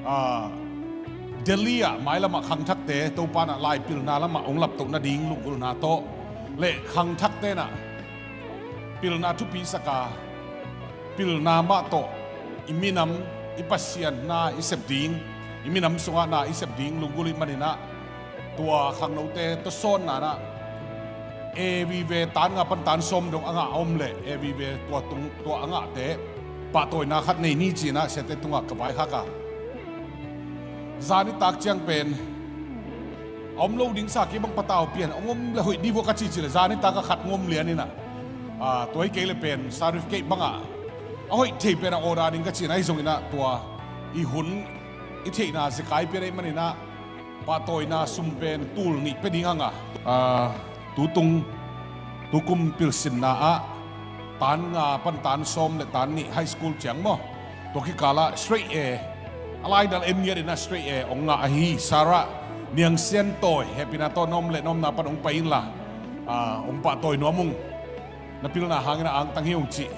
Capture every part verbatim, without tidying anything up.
Ah, Delhi ah mailamah khangthakte Topa in ah lai pilna lamah hong laptoh nading lunggulhna tawh le khangthakte in ah pilna thupi sak a, pilna mah tawh i minam, i Pasian na i sep ding, i minam sungah na i sep ding lunggulh ih manin ah, tua khangnote tawsawnna in ah A V V tan nga pan tan sawm dong a ngah a om leh A V V tua tung, tua a ngahte pahtawina khat nei ni ci-in ah siate tungah ka vaikhak a. Zan nitak ciang pen a om lo ding sa, kei bang patau pian hong om le hoih dih vua ka ci ci le zan nitak a khat hong om lian in ah, ah, tua hi kei le pen certificate bangah a hoih thei pen a order ding ka ci-in ah, ahi zongin ah tua i hun i theihna zekai pian ahih manin ah pahtawina sum pen tul nih pia ding hang a. Ah, tutung, tukum pilsinna ah tan nga pan tan sawm le tan nih high school ciang maw, tua kikal ah straight A, a laidal en ngiat in ah straight A hong ngah ahi Sarah Niang Sian Tawi, hehpihna tawh na om le na omna pan hong pai inla, ah, hong pahtawi nuam ung. Na pilna hangin a angtang hi ung cih.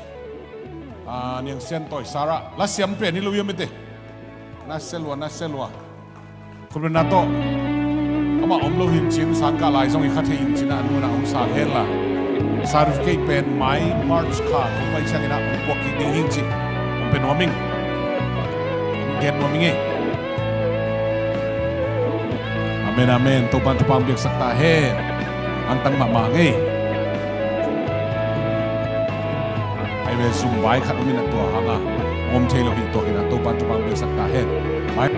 Ah, Niang Sian Tawi Sarah, la siam pen hi lo hiam ite? Na sia lua, na sia lua. Khutbetna tawh amah om lo hi in cin, sangkah lai zong i kha thei hi in cin ah, a nu in ah hong sang hen la, certificate pen mai March kha thong pai ciangin ah hong puak kik ding hi in cih hong pia nuam ing. Hong gen nuam ing ei. Amen, amen. Topa'n thupha hong piaksak ta hen. Angtang mahmah ing ei. Ai ve, zum vai khat om in ah tua hang a hong om thei lo hi, tua hi in ah Topa'n thupha hong piaksak ta hen. Mai